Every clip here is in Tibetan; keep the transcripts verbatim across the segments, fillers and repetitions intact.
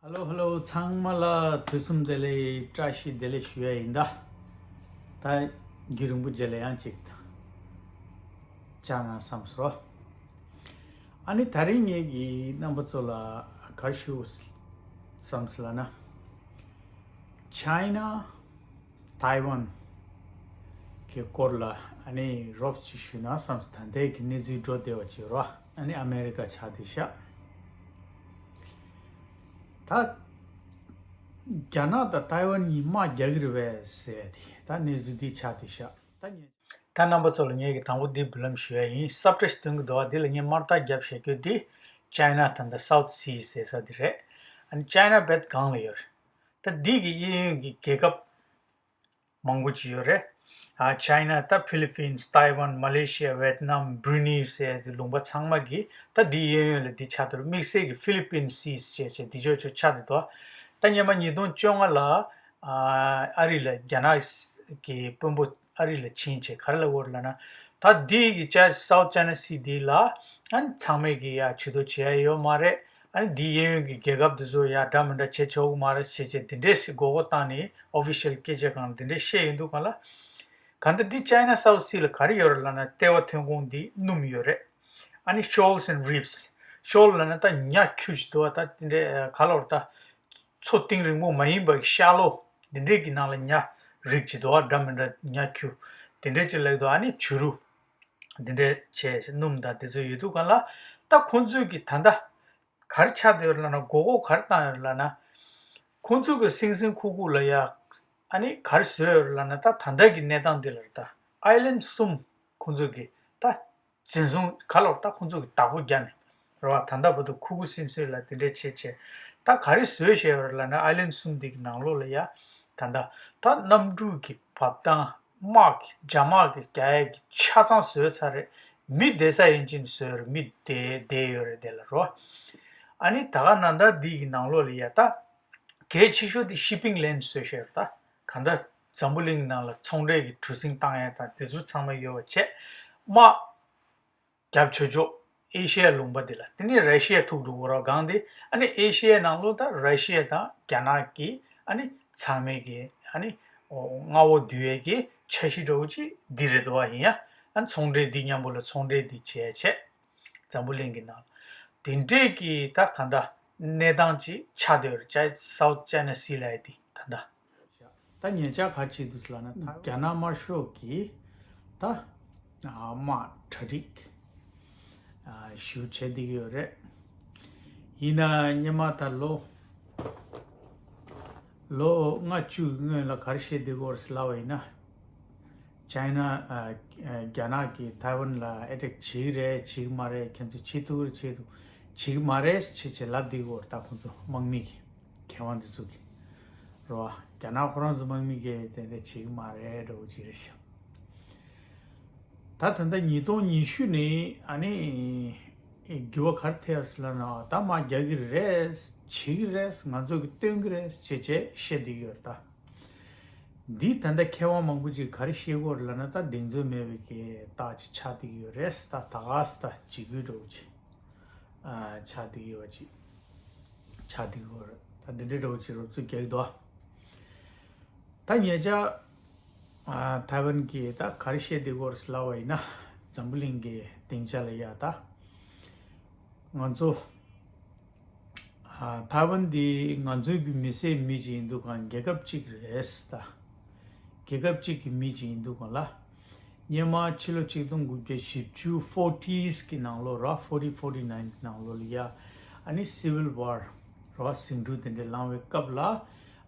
ཧེ་ལོ་ཧེ་ལོ། ཚང་མ་ལ་དུས་གསུམ་བདེ་ལེགས། བཀྲ་ཤིས་བདེ་ལེགས་ཞུ་ཡ་ཡིན་ད། ད་རྒྱུན་རིང་པོ་རྗེས་ལ་ཡང་ཅིག་བཅར་ན་བསམ་སོང་། ཨ་ནི་ད་རིང་ངེད་ཀྱིས་རྣམ་པ་ཚོ་ལ་ག་རེ་ཞུ་བསམ་སོང་ལབ་ན། China Taiwan གི་སྐོར་ལ་ཨ་ནི་རོབ་ཅིག་ཞུས་ན་བསམ་སོང་། ད་ལྟའི་གི་གནས་ཚུལ་འགྲོ་བསྡད་པ་ཅིག་ཡོད་རེད་བ། ཨ་ནི་ཨ་མེ་རི་ཀ་ཆགས་བསྡད་ཤག་ད་རྒྱ་ནག་དང་ཐའེ་ཝན་གཉིས་དམག་རྒྱག་གི་རེད་པས་ཟེར་ཏེ་ད་གནས་ཚུལ་འདི་ཆགས་བསྡད་ཤག་ད་ངས་ད་རྣམ་པ་ཚོ་ལ་ངས་ཀྱི་དང་པོ་འདི་འབུལ་ལམ་ཞུ་ཡ་ཡིན། སབ་ཊ་ཞིག་སྟོན་གྱི་འདུག་བ། འདི་ལ་ངས་དམར་རྟགས་བརྒྱབ་བཞག་རྒྱུ་འདི་China ད་ལྟ་South Sea ཟེར་ས་འདི་རེད། ཨ་ནི་China་རྦད་སྒང་ལ་ཡོད་རེད། ད་འདི་གི་གཡས་གཡོན་གྱི་རྒྱལ་ཁབ་མང་པོ་ཅིག་ཡོད་རེད། ཨ་China ད་Philippines, Taiwan, Malaysia, Vietnam, Brunei ཟེར་ཏེ་ལུང་པ་ཚང་མ་གི་ད་འདི་གཡས་གཡོན་ལ་འདི་ཆགས་འདུག་དམིགས་བསལ་གྱི་Philippine Seas ཅེས་བྱས་འདི་ཕྱོགས་ཕྱོགས་ཆགས་བསྡད་འདུག་ད་སྔོན་མ་ཉིས་སྟོང་བཅོ་ལྔ་ལ་ཨ་ཨ་རི་ལ་རྒྱ་ནག་གི་དཔོན་པོ་ཨ་རི་ལ་ཕྱིན་བྱས་ག་རེ་ལབ་ཡོད་རེད་ལབ་ན། ད་འདི་གི་ཅ་South China Sea འདི་ལ་ཨ་ནི་ཚང་མས་གི་ཡ་ཇུས་གཏོགས་བྱེད་ཡ་ཡོད་མ་རེད། ཨ་ནི་འདི་གཡས་གཡོན་གྱི་རྒྱལ་ཁབ་འདི་ཚོ་ཡ་འདྲ་མི་འདྲ་བྱེད་ཆོག་གི་མ་རེད་ཟེར་བྱས་འདི་འདྲས་སི་མགོ་སྐོར་བཏང་ནས་ཨོ་ཕི་ཤལ་སྐད་ཆ་སྒང་འདི་འདྲས་བཤད་ཡོང་དུས་སྒང་ལ། གང་ལྟར་འདི་China South Sea ལ་ག་རེ་ཡོད་རེད་ལབ་ན་ལྟེ་བ་ཐོན་ཁུངས་འདི་སྣུམ་ཡོད་རེད། ཨ་ནི་shoals and reefs། ཤོལ་ལབ་ན་ད་ཉ་ཁྱུ་ཞིག་འདུག་བ། ད་འདི་འདྲས་ག་ལབ་རེད། ད་མཚོ་གཏིང་རིང་པོ་མ་ཡིན་པ་shallow འདི་འདྲས་ཀྱི་ནང་ལ་ཉ་རིགས་ཅིག་འདུག་བ། འདྲ་མི་འདྲ་ཉ་ཁྱུ་འདི་འདྲས་ཅིག་ལབ་འདུག་ཨ་ནི་བྱུ་རུ་འདི་འདྲས་བྱས་སྣུམ་དང་འདི་ཚོ་ཡོད་དུས་སྒང་ལ། ད་ཁོང་ཚོས་ཀྱི་ད་ལྟ་ག་རེ་ཆགས་བསྡད་ཡོད་རེད་ལབ་ན། མགོ་སྐོར་ག་རེ་བཏང་ཡོད་རེད་ལབ་ན། ཁོང་ཚོ་གི་སིང་སིང་ཁུག་ཁུག་ལ་ཡ་ཨ་ནི་ག་རེ་བཟོས་ཡོད་རེད་ལབ་ན། ད་ད་ལྟ་གི་གནས་སྟངས་འདི་ལ་རེད། ད་island གསུམ་ཁོང་ཚོ་གི་ད་འཛིན་བཟུང་ག་ལབ་རེད། ད་ཁོང་ཚོ་གི་བདག་པོ་རྒྱག་ནས་རེད་བ། ད་ལྟ་བར་དུ་ཁུག་ཁུག་སིམ་སིམ་ལ་དེ་འདྲས་བྱས་བྱས་ད་ག་རེ་བཟོས་བཞག་ཡོད་རེད་ལབ་ན། island གསུམ་འདི་གི་ནང་ལོགས་ལ་ཡ་ད་ད་ད་གནམ་གྲུ་གི་འབབ་སྟངས། དམག་གི་རྒྱ་དམག་གི་རྒྱག་ཡས་ཀྱི་ཆ་ཚང་བཟོས་ཚར་རེད། མི་བསྡད་ས་ཡིན་ཅིག་བཟོས་རེད། མི་བསྡད་བསྡད་ཡོད་རེད་དེ་ལ་རོ། ཨ་ནི་ད་ག་ནང་ད་འདི་གི་ནང་ལོགས་ལ་ཡ་ད་གལ་ཆེ་ཤོས་དེ་shipping lane བཟོས་བཞག་རེད། ད་གང་ལྟར་འཛམ་བུ་གླིང་ནང་ལ་ཚོང་འབྲེལ་གྱི་གྲུ་གཟིངས་བཏང་ཡས་དང་དེ་ཚོ་ཚང་མ་ཡོད་པ་བྱས། དམག་རྒྱབ་ཆོག་ཆོག་ཨེ་ཤི་ཡ་ལུང་པ་འདི་ལ། དེ་ནས་ར་ཤི་ཡ་ཐུག་འགྲོ་གི་རེད་སྒང་དེ། ཨ་ནི་ཨེ་ཤི་ཡའི་ནང་ལོགས་ད་ར་ཤི་ཡ་དང་རྒྱ་ནག་གི་ཨ་ནི་ཚང་མས་ཀྱི་ཨ་ནི་མངའ་འོག་བསྡུ་ཡས་ཀྱི་འཆར་གཞི་འདྲ་བོ་ཅིག་འདི་རེད་འདུག་བ། ཡིན་ཡང་ཨ་ནི་ཚོང་འབྲེལ་འདི་མཉམ་པོ་ལ་ཚོང་འབྲེལ་འདི་བྱས་བྱས་འཛམ་བུ་གླིང་གི་ནང་ལ་དེ་འདྲས་ཀྱི་ད་གང་ལྟར་གནས་སྟངས་ཅིག་ཆགས་བསྡད་ཡོད་རེད། South China Sea ལབ་ཡས་དེ་ད་ལྟ། ད་ཉེ་ཆར་ག་རེ་བྱས་འདུག་ཟེར་ལབ་ན། ད་རྒྱ་ནག་དམར་ཤོག་གིས་ད་དམག་གྲ་སྒྲིག་ཞུ་བྱེད་བསྡད་ཀྱི་ཡོད་རེད། ཡིན་ན་སྔོན་མ་ད་ལོ་ལོ་ལྔ་བཅུ་གི་སྔོན་ལ་ག་རེ་བཤད་བསྡད་ཀྱི་ཡོད་རེད་ཟེར་ལབ་པ་ཡིན་ན། China རྒྱ་ནག་གིས་ཐའེ་ཝན་ལ་attack བྱེད་ཀྱི་རེད། བྱེད་ཀྱི་མ་རེད། ཁྱེད་ཚོ་བྱེད་ཐུབ་ཀྱི་རེད། བྱེད་ཐུབ། བྱེད་ཀྱི་མ་རེད་ཅེས་བྱས་ལབ་བསྡད་ཀྱི་ཡོད་རེད། ད་ཁོང་ཚོ་དམག་མི་གིས། མཁས་དབང་འདི་ཚོ་གིས་རེད་བ། རྒྱ་ནག་ཁོ་རང་ཚོ་དམག་མི་གིས་དེ་འདྲ་བྱེད་ཀྱི་མ་རེད་འདྲ་བོ་ཅིག་རེད་ཤག་ད་ད་ལྟ་ཉིས་སྟོང་ཉི་ཤུ་ནས་ཨ་ནི་འགྱུར་བ་ག་རེ་ཐེབས་ཟེར་ལབ་ན། ད་དམག་རྒྱག་གི་རེད། བྱེད་ཀྱི་རེད། ང་ཚོ་གིས་སྟོན་གྱི་རེད་ཅེས་བྱས་བཤད་བསྡད་ཀྱི་ཡོད་རེད། ད་འདི་ད་ལྟ་མཁས་དབང་མང་པོ་ཅིག་ག་རེ་བཤད་ཀྱི་ཡོད་རེད་ལབ་ན། ད་གདེང་ཚོད་མེད་པའི་གི་རྟགས་ཅིག་ཆགས་བསྡད་ཀྱི་ཡོད་རེད། ད་ད་ག་ས་ད་འཇིགས་སྐུལ་འདྲ་བོ་ཅིག་ཨ་ཆགས་བསྡད་ཀྱི་ཡོད་པ་ཅིག་ཆགས་བསྡད་ཀྱི་ཡོད་རེད། ད་འདི་འདྲའི་འདྲ་བོ་ཅིག་རོབ་ཙམ་རྒྱག་གི་འདུག་ད་ཉེ་ཆར་ཨ་ཐའེ་ཝན་གྱིས་ད་ག་རེ་བཤད་བསྡད་ཀྱི་ཡོད་རེད་ལབ་པ་ཡིན་ན། འཛམ་བུ་གླིང་གི་སྡིངས་ཆ་ལ་ཡ་ད་ང་ཚོ་ཨ་ཐའེ་ཝན་འདི་ང་ཚོའི་གི་མི་སེར་མི་ཅིག་ཡིན་དུས་གང་། རྒྱལ་ཁབ་གཅིག་རེད་ད། རྒྱལ་ཁབ་གཅིག་གི་མི་ཅིག་ཡིན་དུས་གང་ལ། སྔོན་མ་ཕྱི་ལོ་ཆིག་སྟོང་དགུ་བརྒྱ་བཞི་བཅུ་forties གི་ནང་ལོགས་ར། forty forty nine གི་ནང་ལོགས་ལ་ཡ་ཨ་ནི་civil war ར། ཟིང་འཁྲུག་དེ་འདྲ་ལངས་པའི་སྐབས་ལ།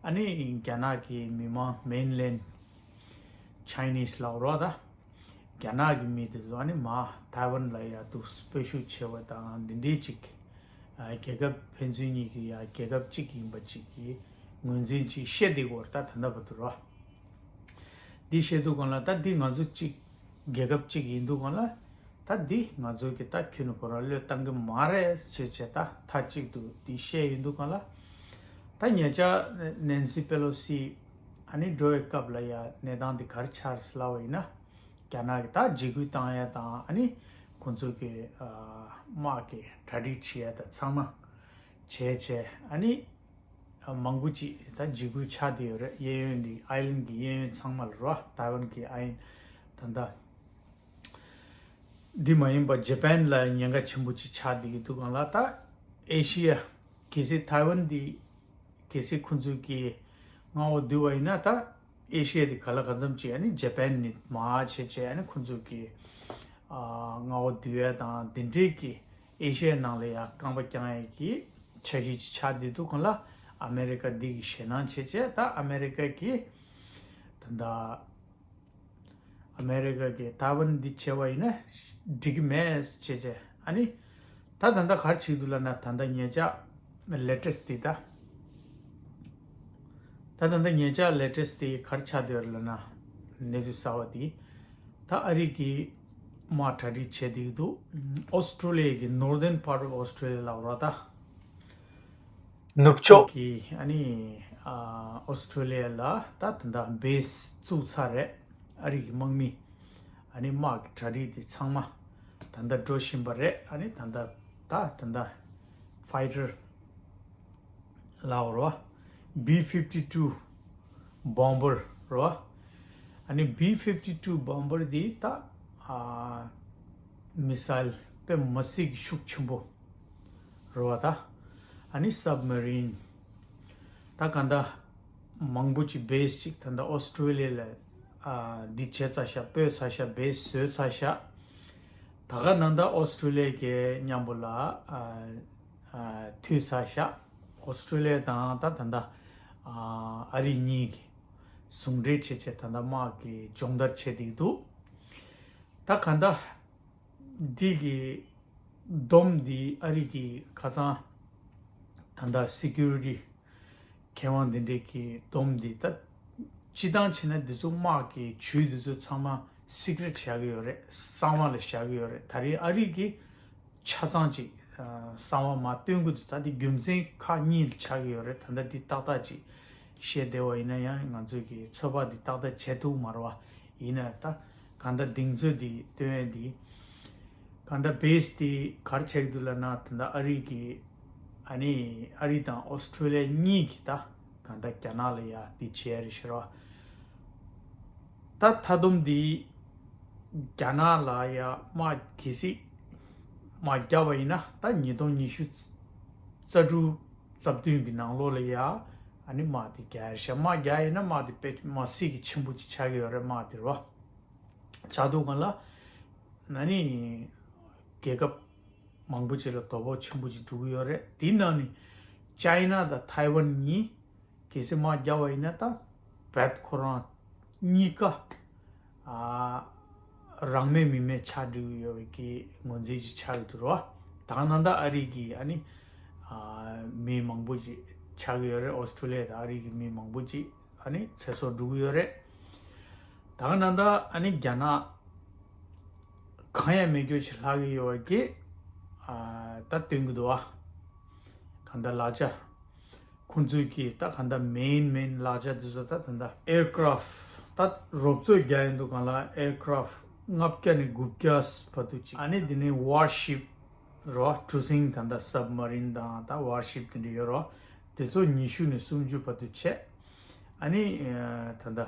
ཨ་ནི་རྒྱ་ནག་གི་མི་མང་mainland Chinese ལབ་ར། ད་རྒྱ་ནག་གི་མི་དེ་ཚོ་ཨ་ནི་མར་ཐའེ་ཝན་ལ་ཡ་འདུག་སེ་སྤོས་ཤུགས་ཆེ་བ་དང་འདི་འདྲའི་ཅིག་ཨ་རྒྱལ་ཁབ་ཕན་ཚུན་གཉིས་ཀྱི་ཡ་རྒྱལ་ཁབ་གཅིག་ཡིན་པ་ཅིག་གི་ངོས་འཛིན་ཅིག་བཤད་བསྡད་ཀྱི་ཡོད་རེད། ད་ད་ལྟ་བར་དུ་ར། འདི་བཤད་དུས་གང་ལ། ད་འདི་ང་ཚོ་གཅིག་རྒྱལ་ཁབ་གཅིག་ཡིན་དུས་གང་ལ། ད་འདི་ང་ཚོ་གིས་ད་ཁྱོན་ནས་ཁོ་རང་བློས་བཏང་གི་མ་རེད་ཅེས་བྱས། ད་མཐའ་གཅིག་ཏུ་འདི་བཤད་ཡོང་དུས་གང་ལ། ད་ཉེ་ཆར་Nancy Pelosi ཨ་ནི་འགྲོ་བའི་སྐབས་ལ་ཡ་གནས་སྟངས་འདི་ག་རེ་ཆགས་ལབ་པ་ཡིན་ན། རྒྱ་ནག་གིས་ད་འཇིགས་སྐུལ་བཏང་ཡ་དང་། ཨ་ནི་ཁོང་ཚོ་གི་ཨ་དམག་གི་གྲ་སྒྲིག་བྱེད་ཡ་དང་ཚང་མ་བྱས་བྱས། ཨ་ནི་ མང་པོ་ཅིག་ད་འཇིགས་སྐུལ་ཆགས་བསྡད་ཡོད་རེད། གཡས་གཡོན་འདི་ཨའི་ལན་གྱི་གཡས་གཡོན་ཚང་མ་ལ་རོ། ཐའེ་ཝན་གྱི་ཨའི་ད་ལྟ་འདི་མ་ཡིན་པ་ཇ་པན་ལ་ཉེན་ཁ་ཆེན་པོ་ཅིག་ཆགས་བསྡད་ཀྱི་འདུག་གང་ལ། ད་ཨེ་ཤི་ཡ་གལ་སྲིད་ཐའེ་ཝན་འདི་གལ་སྲིད་ཁོང་ཚོས་ཀྱི་མངའ་འོག་བསྡུས་པ་ཡིན་ན། ད་ཨེ་ཤི་ཡ་འདི་ག་ལ་གང་འཚམ་ཅིག་ཨ་ནི་ཇ་པན་ནི་མར་བྱས་བྱས་ཨ་ནི་ཁོང་ཚོས་ཀྱི་ཨ་མངའ་འོག་བསྡུས་ཡ་དང་དེ་འདྲའི་གི་ཨེ་ཤི་ཡའི་ནང་ལ་ཡང་རྐང་པ་བརྐྱང་ཡས་ཀྱི་འཆར་གཞི་ཅིག་ཆགས་བསྡད་འདུག་གང་ལ། ཨ་མེ་རི་ཀ་འདི་གི་ཞེད་སྣང་བྱས་བྱས། ད་ཨ་མེ་རི་ཀ་གི་ད་ལྟ་ཨ་མེ་རི་ཀ་གི་ཐའེ་ཝན་འདི་བྱས་པ་ཡིན་ན་འགྲིག་གི་མེད་བྱས་བྱས། ཨ་ནི་ད་ད་ལྟ་ག་རེ་བྱེད་འདུག་ལབ་ན། ད་ལྟ་ཉེ་ཆར་ལེ་ཊེ་སི་ཊི་འདི་ད་ད་ད་ལྟ་ཉེ་ཆར་ལེ་ཊེ་སི་ཊི་འདི་ག་རེ་ཆགས་བསྡད་ཡོད་རེད་ལབ་ན། གནས་ཚུལ་གསར་བ་འདི་ད་ཨ་རི་གི་དམག་གྲ་སྒྲིག་བྱས་བསྡད་ཀྱི་འདུག་ཨོ་སི་ཀྲོ་ལི་ཡ་གི་Northern part of Australia ལབ་ར། ད་ནུབ་ཕྱོགས་ཀྱི་ཨ་ནི་ཨ་ཨོ་སི་ཀྲོ་ལི་ཡ་ལ་ད་ད་ལྟ་བེ་སི་བཙུགས་ཚར་རེད། ཨ་རི་གི་དམག་མི་ཨ་ནི་དམག་གི་གྲ་སྒྲིག་དེ་ཚང་མ་ད་ལྟ་འགྲོ་བཞིན་པ་རེད། ཨ་ནི་ད་ལྟ་ད་ད་ལྟ་ཕའི་ཊར་ལབ་རོ། B fifty two bomber རོ། ཨ་ནི་B fifty two bomber འདི་ད་ཨ་མི་སི་ལ་དཔེ་མ་སྲིད་ཀྱི་ཤུགས་ཆེན་པོ་རོ་བ། ད་ཨ་ནི་སབ་མ་རིན། ད་ག་འདྲ་མང་པོ་ཅིག་བེ་སི་ཅིག་ད་ལྟ་ཨོ་སི་ཀྲོ་ལི་ཡ་ལ་ཨ་འདི་བྱས་ཚར་ཤག་སྤོས་ཚར་ཤག་བེ་སི་བཟོས་ཚར་ཤག་ད་ག་ནང་ད་ཨོ་སི་ཀྲོ་ལི་ཡ་གི་མཉམ་པོ་ལ་ཨ་ཨ་མཐུད་ཚར་ཤག་ཨོ་སི་ཀྲོ་ལི་ཡ་དང་ད་ད་ལྟ་ཨ་ཨ་རི་གཉིས་ཀྱི་ཟུང་འབྲེལ་བྱས་བྱས་ད་ལྟ་དམག་གི་སྦྱོང་བརྡར་བྱས་བསྡད་འདུག་ད་ག་འདྲ་འདི་གི་སྡོམ་འདི་ཨ་རི་གི་ཁ་སང་ད་ལྟ་སི་ཀུ་རི་ཊི་མཁས་དབང་འདི་འདྲས་ཀྱི་སྡོམ་འདི་ད་སྤྱི་བཏང་བྱས་ན་འདི་ཚོ་དམག་གི་ཇུས་འདི་ཚོ་ཚང་མ་སི་ཀི་རེ་ཊི་བཞག་གི་ཡོད་རེད། གསང་བ་ལ་བཞག་གི་ཡོད་རེད། ད་རེས་ཨ་རི་གི་ཆ་ཚང་ཅིག་ཨ་གསང་བ་མར་སྟོན་གྱི་འདུག་ད་འདི་རྒྱུ་མཚན་ཁག་གཉིས་ལ་ཆགས་ཀྱི་ཡོད་རེད། ད་ལྟ་འདི་ཏག་ཏག་ཅིག་བཤད་བདེ་བ་ཡིན་ན་ཡང་ང་ཚོས་ཀྱི་ཚོད་དཔག་འདི་ཏག་ཏག་བྱེད་ཐུབ་མ་རེད་བ། ཡིན་ན་ད་གང་ལྟར་གདེང་ཚོད་འདི་སྟོན་ཡས་འདི་གང་ལྟར་བེ་སི་འདི་ག་རེ་ཆགས་ཀྱི་འདུག་ལབ་ན། ད་ལྟ་ཨ་རི་གི་ཨ་ནི་ཨ་རི་དང་ཨོ་སི་ཀྲོ་ལི་ཡ་གཉིས་ཀྱིས་ད་གང་ལྟར་རྒྱ་ནག་ལ་ཡ་འདི་བྱས་རེད་ཤག་ར། ད་མཐའ་སྡོམ་འདི་རྒྱ་ནག་ལ་ཡ་དམག་གལ་སྲིད་དམག་བརྒྱབ་པ་ཡིན་ན་ད་ཉིས་སྟོང་ཉི་ཤུ་རྩ་དྲུག་རྩ་བདུན་གྱི་ནང་ལོགས་ལ་ཡ་ཨ་ནི་དམག་དེ་རྒྱག་ཡ་རེད་ཤག་དམག་རྒྱག་ཡིན་ན་དམག་དེ་དཔེ་མ་སྲིད་ཀྱི་ཆེན་པོ་ཅིག་ཆགས་ཀྱི་ཡོད་རེད། དམག་དེ་རོ། ཆགས་འདུག་གང་ལ་ན་ནི་རྒྱལ་ཁབ་མང་པོ་ཅིག་ལ་དོ་ཕོག་ཆེན་པོ་ཅིག་འགྲོ་གི་ཡོད་རེད། དེའི་ནང་ནས་ཅའི་ན་དང་ཐའེ་ཝན་གཉིས་གལ་སྲིད་དམག་རྒྱག་པ་ཡིན་ན་ད་བད་ཁོ་རང་གཉིས་ཀ་ཨ་རང་མེད་མི་མེད་ཆགས་འགྲོ་གི་ཡོད་པའི་གི་ངོས་འཛིན་ཅིག་ཆགས་ཡོད་འདུག་རོ། ད་ག་ནང་ད་ཨ་རི་གི་ཨ་ནི་ཨ་མི་མང་པོ་ཅིག་ཆགས་ཀྱི་ཡོད་རེད། ཨོ་སི་ཀྲོ་ལི་ཡ་དང་ཨ་རི་གི་མི་མང་པོ་ཅིག་ཨ་ནི་ཚེ་སྲོག་འགྲོ་གི་ཡོད་རེད། ད་ག་ནང་ད་ཨ་ནི་རྒྱ་ནག་གང་ཡང་མེད་རྒྱུ་ཞིག་ལྷག་གི་ཡོད་པ་གི་ཨ་ད་སྟོན་གི་འདུག་ཨ། གང་ལྟར་ལག་ཆ་ཁོང་ཚོའི་གི་ད་གང་ལྟར་མེན་མེན་ལག་ཆ་དེ་ཚོ་ད་ད་ལྟ་ཨེར་ཀ་རབ་ད་རོབ་ཚོད་རྒྱག་ཡིན་འདུག་གང་ལ་ཨེར་ཀ་རབ་ལྔ་བརྒྱ་ནས་དགུ་བརྒྱ་བར་དུ་ཅིག་ཨ་ནི་དེ་ནས་ཝར་ཤིབ་རོ། གྲུ་གཟིངས་ད་ལྟ་སབ་མ་རིན་དང་ད་ཝར་ཤིབ་དེ་འདྲ་ཡོད་རོ། དེ་ཚོ་ཉི་ཤུ་ནས་སུམ་ཅུ་བར་དུ་བྱས། ཨ་ནི་ད་ལྟ་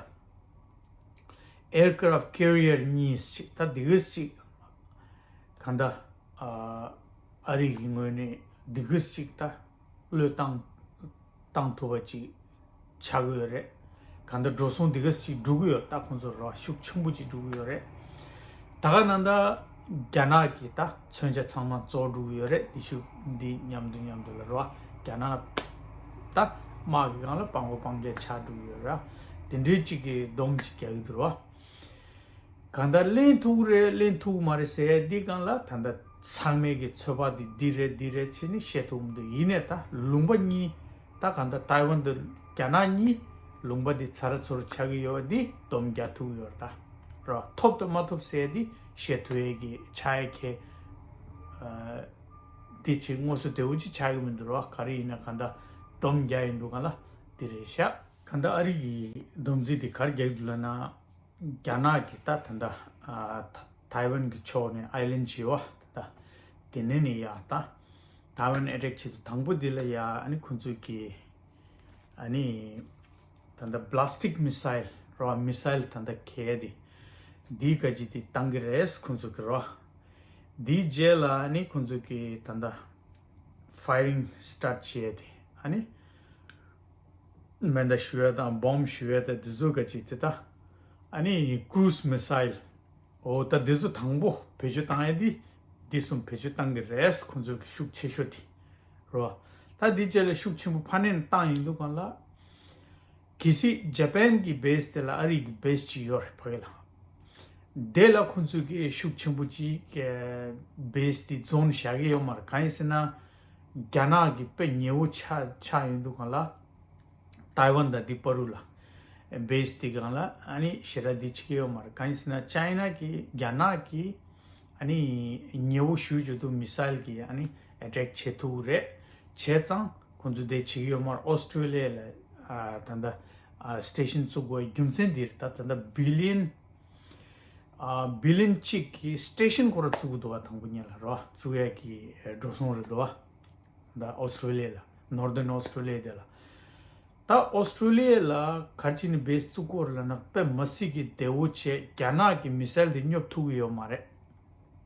ཨེར་ཀ་རབ་ཀེ་རི་ཡར་གཉིས་ཅིག་ད་འདི་གས་ཅིག་གང་ལྟར་ཨ་རི་གི་ངོས་ནས་འདི་གས་ཅིག་ད་བློས་བཏང་བཏང་ཐུབ་པ་ཅིག་ཆགས་ཀྱི་ཡོད་རེད། གང་ལྟར་འགྲོ་སོང་འདི་གས་ཅིག་འགྲོ་གི་ཡོད། ད་ཁོང་ཚོ་ར་ཤུགས་ཆེན་པོ་ཅིག་འགྲོ་གི་ཡོད་རེད། ད་ག་ནང་ད་རྒྱ་ནག་གི་ད་མཚོན་ཆ་ཚང་མ་རྫོགས་འགྲོ་གི་ཡོད་རེད། འདི་ཤུགས་འདི་མཉམ་དུ་མཉམ་དུ་ལ་ར་རྒྱ་ནག་ད་དམག་གི་སྒང་ལ་སྤང་གོ་སྤང་རྒྱ་ཆགས་འགྲོ་གི་ཡོད་ར། དེ་འདྲའི་ཅིག་གི་སྡོམ་ཅིག་རྒྱག་གི་འདུག་ར། གང་ལྟར་ལེན་ཐུབ་རེད་ལེན་ཐུབ་མ་རེད་ཟེར་ཡ་འདི་སྒང་ལ་ད་ལྟ་ཚང་མས་ཀྱི་ཚོད་དཔག་འདི་འདི་རེད་འདི་རེད་ཟེར་ནས་བཤད་ཐུབ་མི་འདུག་ཡིན་ནའི་ད་ལུང་པ་གཉིས་ད་གང་ལྟར་ཐའེ་ཝན་དང་རྒྱ་ནག་གཉིས་ལུང་པ་འདི་ཚ་ར་ཚུར་ཆགས་ཀྱི་ཡོད་པ་འདི་སྡོམ་རྒྱག་ཐུབ་ཀྱི་ཡོད་རེད། ད་ར་ཐོབ་དང་མ་ཐོབ་ཟེར་ཡ་འདི་བཤད་ཐུབ་ཡ་གི་ཆགས་ཡ་ཁེ་འདི་ཅིག་དངོས་སུ་བདེ་བོ་ཅིག་ཆགས་ཀྱི་མི་འདུག་ར། ག་རེ་ཡིན་ན་གང་ལྟར་སྡོམ་རྒྱག་ཡིན་འདུག་གང་ལ་འདི་རེད་ཤག་གང་ལྟར་ཨ་རི་གི་སྡོམ་རྩིས་འདི་ག་རེ་རྒྱག་གི་འདུག་ལབ་ན། རྒྱ་ནག་གི་ད་ད་ལྟ་ཨ་ཐ་ཐའེ་ཝན་གྱི་ཕྱོགས་ནས་ཨའི་ལན་བྱེད་བ་ད་དེ་ནས་ནས་ཡ་ད་ཐའེ་ཝན་ཨེ་ཊེག་བྱེད་དུས་དང་པོ་འདི་ལ་ཡ་ཨ་ནི་ཁོང་ཚོས་ཀྱི་ ཨ་ནི་ད་ལྟ་ballistic missile རོ། མི་སའིལ་ད་ལྟ་གས་དེ་འདིའི་ག་ཅིག་དེ་བཏང་གི་རེད་ཁོང་ཚོ་གི་རོ། འདིའི་རྗེས་ལ་ཨ་ནི་ཁོང་ཚོ་གི་ད་ལྟ་firing start བྱས་དེ་ཨ་ནི་མེ་མདའ་གཞུ་ཡ་དང་bomb གཞུ་ཡ་དང་འདི་ཚོ་ག་ཅིག་དེ་ད་ཨ་ནི་cruise missile འོ་ད་འདི་ཚོ་དང་པོ་བེད་སྤྱོད་བཏང་ཡ་དེ་འདི་གསུམ་བེད་སྤྱོད་བཏང་གི་རེད་ཁོང་ཚོ་གི་ཤུགས་ཆེ་ཤོས་དེ་རོ། ད་འདི་རྗེས་ལ་ཤུགས་ཆེན་པོ་ཕར་ནས་བཏང་ཡིན་འདུག་གང་ལ། གལ་སྲིད་ཇ་པན་གྱི་base དེ་ལ་ཨ་རི་གི་base ཅིག་ཡོད་རེད་ཕ་གི་ལ། དེ་ལ་ཁོང་ཚོས་ཀྱི་ཤུགས་ཆེན་པོ་ཅིག་གི་base དེ་རྫོང་བཞག་གི་ཡོད་མ་རེད། གང་ཡིན་ཟེར་ན་རྒྱ་ནག་གི་དཔེ་ཉེ་བོ་ཆགས་ཆགས་ཡོད་འདུག་གང་ལ། ཏའི་ཝན་དང་དེ་བར་དུ་ལ་base དེ་གང་ལ་ཨ་ནི་ཞེ་དྲག་འདི་བྱེད་ཀྱི་ཡོད་མ་རེད། གང་ཡིན་ཟེར་ན་ཅའི་ན་གི་རྒྱ་ནག་གི་ཨ་ནི་ཉེ་བོ་ཞུ་རྒྱུ་འདུག missile གི་ཨ་ནི་attack བྱེད་ཐུབ་རེད། བྱས་ཙང་ཁོང་ཚོ་དེ་བྱེད་ཀྱི་ཡོད་མ་རེད། ཨོ་སི་ཀྲོ་ལི་ཡ་ལ་ཨ་ད་ལྟ་ཨ་station བཙུགས་དགོས་རྒྱུ་མཚན་འདི་རེད། ད་ད་ལྟ་billion ཨ་billion གཅིག་གི་station ཁོ་ར་བཙུགས་འདུག་བ། དང་པོ་ཉིད་ལ་རོ་བཙུགས་ཡ་གི་འགྲོ་སོང་རེད་འདུག་བ། ད་ཨོ་སི་ཀྲོ་ལི་ཡ་ལ་Northern Australia དེ་ལ། ད་ཨོ་སི་ཀྲོ་ལི་ཡ་ལ་ག་རེ་བྱས་ནས་base བཙུགས་དགོས་རེད་ལབ་ན་དཔེ་མི་སྲིད་ཀྱི་བདེ་བོ་བྱས་རྒྱ་ནག་གི་missile དེ་སྙོབ་ཐུབ་ཀྱི་ཡོད་མ་རེད།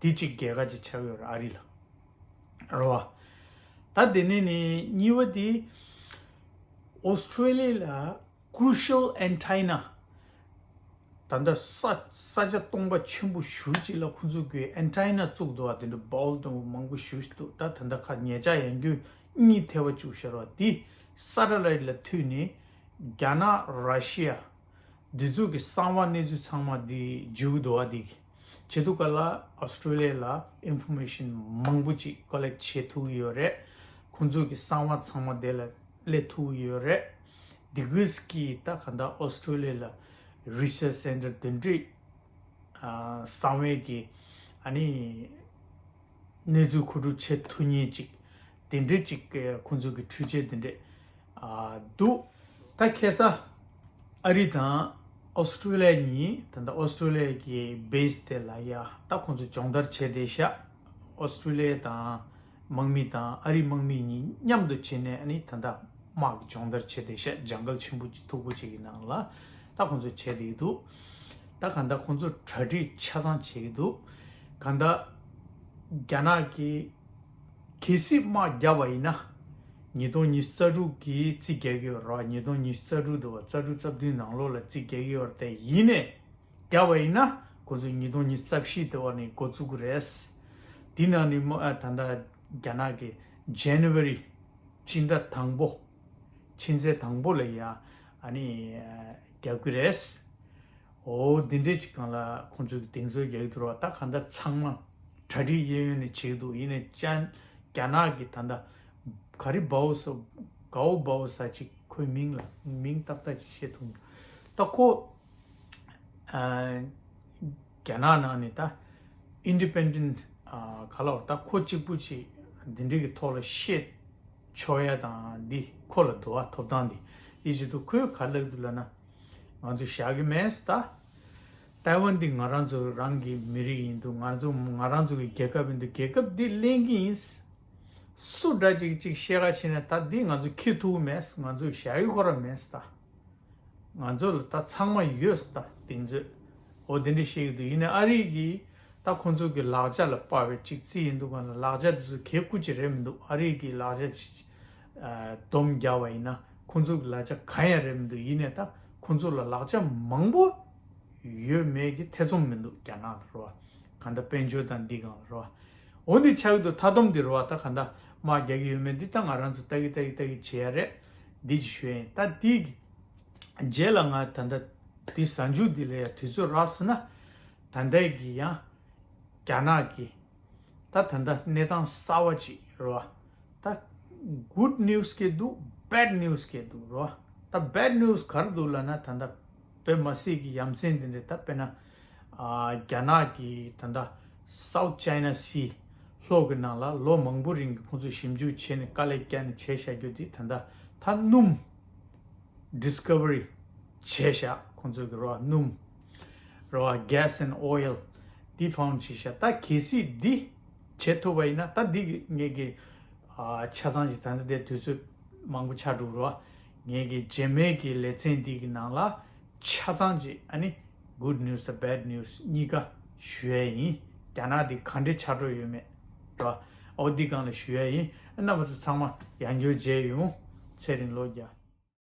དེ་གཅིག་རྒྱལ་ཁ་ཅིག་ཆགས་ཡོད་རེད་ཨ་རི་ལ། རེད་བ། ད་དེ་ནས་ནི་གཉིས་པ་དེ་ཨོ་སི་ཀྲོ་ལི་ཡ་ལ་crucial antenna ད་ལྟ་ས་ས་ཆ་སྟོང་པ་ཆེན་པོ་ཞུ་ཅིག་ལ་ཁོང་ཚོ་གི་antenna བཙུགས་འདུག་བ། དེ་འདྲ་ball དང་མང་པོ་ཞུ་ཞིག་འདུག་ད་ད་ལྟ་ཁ་ཉེ་ཆར་ཡང་རྒྱུ་གཉིས་ཐེ་བ་བཅུག་ཤར་བ་དེ་satellite ལ་མཐུད་ནས་རྒྱ་ནག་ར་ཤི་ཡ་འདི་ཚོ་གི་གསང་བ་གནས་ཚུལ་ཚང་མ་འདི་འཇུག་འདུག་བ། འདི་གི་བྱེད་དུས་ག་ལ་ཨོ་སི་ཀྲོ་ལི་ཡ་ལ་information མང་པོ་ཅིག་collect བྱེད་ཐུབ་ཀྱི་ཡོད་རེད། ཁོང་ཚོ་གི་གསང་བ་ཚང་མ་དེ་ལ་སླེབས་ཐུབ་ཀྱི་ཡོད་རེད། འདི་གིས་ཀྱི་ད་ག་འདྲ་ཨོ་སི་ཀྲོ་ལི་ཡ་ལ་research center དེ་འདྲའི་ཨ་གསང་བའི་གི་ཨ་ནི་གནས་ཚུལ་མཁོ་སྒྲུབ་བྱེད་ཐུབ་མཁན་ཅིག་དེ་འདྲའི་ཅིག་ཁོང་ཚོ་གི་འཕྲུལ་ཆས་དེ་འདྲས་ཨ་འདུག་ད་ཁ་སང་ཨ་རི་དང་ཨོ་སི་ཀྲོ་ལི་ཡ་གཉིས་ད་ལྟ་ཨོ་སི་ཀྲོ་ལི་ཡ་གི་base དེ་ལ་ཡ་ད་ཁོང་ཚོ་སྦྱོང་བརྡར་བྱས་བསྡད་ཤག་ཨོ་སི་ཀྲོ་ལི་ཡ་དང་དམག་མི་དང་ཨ་རིའི་དམག་མི་གཉིས་མཉམ་དུ་བྱས་ནས་ཨ་ནི་ད་ལྟ་དམག་གི་སྦྱོང་བརྡར་བྱས་བསྡད་ཤག་ཇང་གལ་ཆེན་པོ་ཅིག་མཐུག་པོ་ཅིག་གི་ནང་ལ་ད་ཁོང་ཚོ་བྱས་བསྡད་ཀྱི་འདུག་ད་གང་ལྟར་ཁོང་ཚོ་གྲ་སྒྲིག་ཆ་ཚང་བྱེད་ཀྱི་འདུག་གང་ལྟར་རྒྱ་ནག་གིས་གལ་སྲིད་དམག་བརྒྱབ་པ་ཡིན་ན། ཉིས་སྟོང་ཉི་ཤུ་རྩ་དྲུག་གི་རྩིས་རྒྱག་གི་ཡོད་རེད་བ། ཉིས་སྟོང་ཉི་ཤུ་རྩ་དྲུག་འདུག་བ། རྩ་དྲུག་རྩ་བདུན་ནང་ལོགས་ལ་རྩིས་རྒྱག་གི་ཡོད་རེད་དེ། ཡིན་ནའི་བརྒྱབ་པ་ཡིན་ན་ཁོ་ཚོ་ཉིས་སྟོང་ཉི་ཤུ་རྩ་བཞི་དེ་བ་ནས་འགོ་བཙུགས་ཀྱི་རེད། དེ་ནང་ནས་མོ་ཨ་ད་ལྟ་རྒྱ་ནག་གི་January སྤྱི་ཟླ་དང་པོ་ཕྱི་ཚེས་དང་པོ་ལ་ཡ་ཨ་ནི་རྒྱབ་ཀྱི་རེད། འོ་འདི་འདྲས་ཅིག་སྒང་ལ་ཁོང་ཚོས་གདེང་ཚོད་རྒྱག་གི་འདུག་ར། ད་ག་འདྲ་ཚང་མ་གྲ་སྒྲིག་གཡས་གཡོན་ནས་བྱེད་ཀྱི་འདུག་ཡིན་ནའི་ཅན་རྒྱ་ནག་གི་ད་ལྟ་ག་རི་བའོ་ས་གའོ་བའོ་ས་ཅིག་ཁོའི་མིང་ལ་མིང་ཏག་ཏག་ཅིག་བཤད་ཐུབ་མི་འདུག་ད་ཁོ་ཨ་རྒྱ་ནག་ནང་ནས་ད་independent ཨ་ག་ལ་བར་ད་ཁོ་གཅིག་པུ་ཅིག་འདི་འདྲས་ཀྱི་ཐོག་ལ་བཤད་ཆོག་ཡ་དང་འདི་ཁོ་ལ་འདུག་བ། ཐོབ་ཐང་འདི་ཡིད་ཆེས་འདུག་ཁོས་ག་ལབ་འདུག་ལབ་ན། ང་ཚོ་བཞག་གི་མེད་ད། ཏའེ་ཝན་འདི་ང་རང་ཚོ་རང་གི་མི་རིགས་ཡིན་འདུག་ང་ཚོ་ང་རང་ཚོ་གི་རྒྱལ་ཁབ་ཡིན་འདུག་རྒྱལ་ཁབ་འདི་ལེན་གི་ཡིན། སུ་འདྲ་ཅིག་ཅིག་བཤད་ག་ཕྱིན་ན་ད་འདི་ང་ཚོ་འཁྱེར་ཐུབ་མེད། ང་ཚོ་བཞག་གི་ཁོ་རང་མེད་ད། ང་ཚོ་ལ་ད་ཚང་མ་ཡོད་ད་གདེང་ཚོད། འོ་དེ་འདྲ་བཤད་གི་འདུག་ཡིན་ནའི་ཨ་རི་གི་ད་ཁོང་ཚོ་གི་ལག་ཆ་ལ་དཔག་པའི་ཅིག་རྩིས་ཡིན་འདུག་ག་ན་ལག་ཆ་དེ་ཚོ་གལ་ཁུ་ཅིག་རེད་མི་འདུག་ཨ་རི་གི་ལག་ཆ་ཅིག་ཨ་སྡོམ་རྒྱག་པ་ཡིན་ན་ཁོང་ཚོ་གི་ལག་ཆ་གང་ཡང་རེད་མི་འདུག་ཡིན་ནའི་ད་ཁོང་ཚོ་ལ་ལག་ཆ་མང་པོ་ཡོད་མེད་ཀྱི་ཐེ་ཚོམ་མི་འདུག་རྒྱ་ནག་ལ་རོ། གང་ལྟར་དཔལ་འབྱོར་དང་འདི་གང་ལ་རོ། འོ་འདི་ཆགས་ཀྱི་འདུག་མཐའ་སྡོམ་འདི་རོ། ད་གང་ལྟར་དམག་རྒྱག་གི་ཡོད་མེད་འདི་ད་ང་རང་ཚོ་ལྟ་གི་ལྟ་གི་ལྟ་གི་བྱེད་ཡ་རེད། འདི་ཅིག་ཞུ་ཡ་ཡིན། ད་འདི་རྗེས་ལ་ང་ད་ལྟ་འདི་གཟའ་མཇུག་འདི་ལ་ཡ་དུས་ཚོད་རག་སོང་ན་ད་ལྟ་གི་ཡང་རྒྱ་ནག་གི་ད་ད་ལྟ་གནས་སྟངས་གསར་བ་ཅིག་རེད་བ། ད་good news གས་འདུག bad news གས་འདུག་རེད་བ། ད་bad news ག་རེ་འདུག་ལབ་ན་ད་ལྟ་དཔེ་མ་སྲིད་ཀྱི་ཡ་མཚན་འདི་འདྲ་ད་དཔེར་ན་ཨ་རྒྱ་ནག་གི་ད་ལྟ་South China Sea ལྷོ་གི་ནང་ལ་ལོ་མང་པོ་རིང་གི་ཁོང་ཚོས་ཞིབ་འཇུག་བྱས་ནས་དཀའ་ལས་བརྒྱབ་ནས་བྱས་བཞག་རྒྱུ་འདི་ད་ལྟ་ད་སྣུམ་discovery བྱས་བཞག་ཁོང་ཚོ་གི་རེད་བ། སྣུམ་རེད་བ། Gas and oil འདི་found བྱས་བཞག་ད་གལ་སྲིད་འདི་བྱེད་ཐུབ་པ་ཡིན་ན་ད་འདི་གི་ངེད་ཀྱི་ཨ་ཆ་ཚང་ཞིག་ད་ལྟ་དེ་དུས་ཚོད་མང་པོ་ཆགས་འགྲོ་རེད་བ། ངེད་ཀྱི་རྗེས་མའི་གི་ལེ་ཚན་འདི་གི་ནང་ལ་ཆ་ཚང་ཅིག་ཨ་ནི་good news་དང་bad news་གཉིས་ཀ་ཞུ་ཡས་ཡིན། རྒྱ་ནག་འདི་ག་འདྲ་ཆགས་འགྲོ་ཡོད་མེད་དོ། ཨོ་འདི་སྒང་ལ་ཞུ་ཡས་ཡིན། རྣམ་པ་ཚོ་ཚང་མ་ཡང་བསྐྱར་མཇལ་ཡོང་། ཚེ་རིང་ལོ་བརྒྱ།